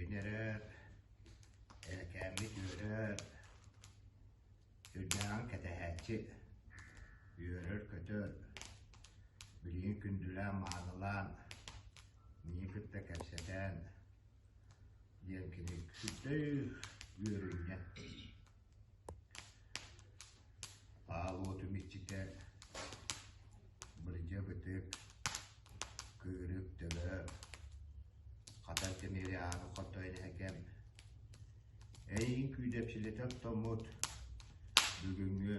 Үчүгэйин эрэр, эһэкээммит үөрэр, сүрдээҕин кэтэһээччи, үөрэр-көтөр, билигин күндүлээн-маанылаан, миигин кытта кэпсэтэн диэн кини сүрдээх үөрүнньэҥ. Аал уотум иччитэ Бырдьа бытык, кыырык төбө, хатар тимири ааны хотойон эһэкэм, эйигин күүдэпчилэтэ оттоммут бүгүҥҥү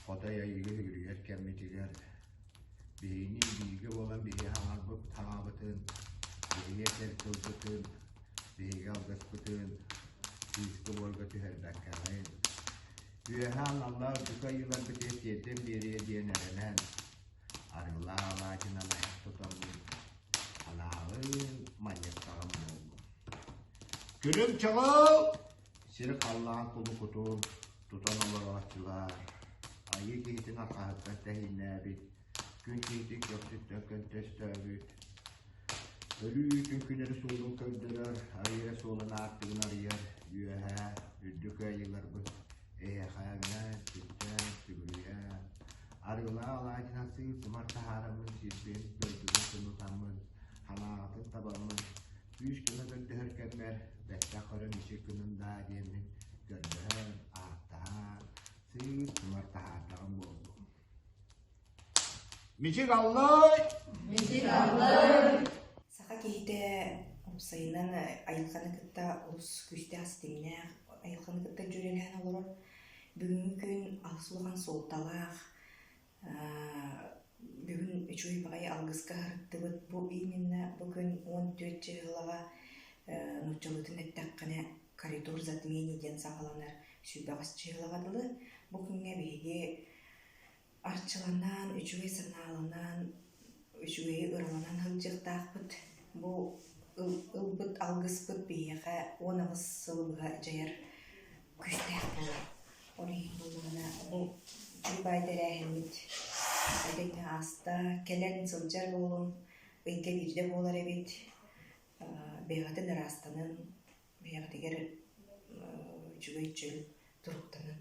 Хотой айыыга үгүрүйэр кэммитигэр биһигини бииргэ буолан биһиги хаҥарбыт хаҥаабытын, биһиги этэр тылбытын, биһиги алгыспытын сыыска-буорга түһэрбэккэҕин, үөһэ аналлаах үрдүкү айыыларбытыгар тиэрдэн биэриэ диэн эрэнэн, арыылаах алаадьынан айах тутаммын, санааҕын манньыттаҕым буоллум. Күлүм чаҕыл! Сир-халлаан кулукутун тутан олорооччулар, айыы киһитин арҕаһыттан тэһииннээбит, күн киһитин көхсүттэн көнтөстөөбүт, өлүү күн эрэ суолун көрдөрөр, айыы эрэ суолун аартыгын арыйар үөһээ үрдүк айыыларбыт эһиэхэ үҥэн, сүктэн, сүгүрүйэн, арыылаах алаадьынан сыыр-сымар таһаараммын сирбин, дойдубун тунутаммын, санааҕытын табаммын, Күүс-көмө көрдөһөр кэммэр бэттэх көрөн ичи гынын даа диэммин көрдөһөн, ааттаһан, сыыр-сымар таһаардаҕым буоллум. Мичик аллай! Мичик аллай! Саха киһитэ уопсайынан айылҕаны кытта олус күүстээх ситимнээх, айылҕаны кытта дьүөрэлэһэн олорор. Бүгүҥҥү күн алыс улахан суолталаах Бүгүн үчүгэй баҕайы алгыска сырыттыбыт. Бу именно бу күн 14 чыһылаҕа нууччалыытын эттэххинэ коридор затмений диэн саҕаланар 28 чыһылаҕа дылы. Бу күҥҥэ биһиги арчыланан, үчүгэй санааланан, үчүгэйи ыраланан сылдьыахтаахпыт. Бу ылбыт алгыспыт биһиэхэ 18 сыл быһа дьайар күүстээх буолар. Ол иһин буоллаҕына бу баай тэрээһиммит этэҥҥэ ааста, кэлэн сылдьар буолуҥ, ыйга биирдэ буолар эбит, бэйэҕитин ыраастанын, бэйэҕитигэр үчүгэй чөл туруктанын.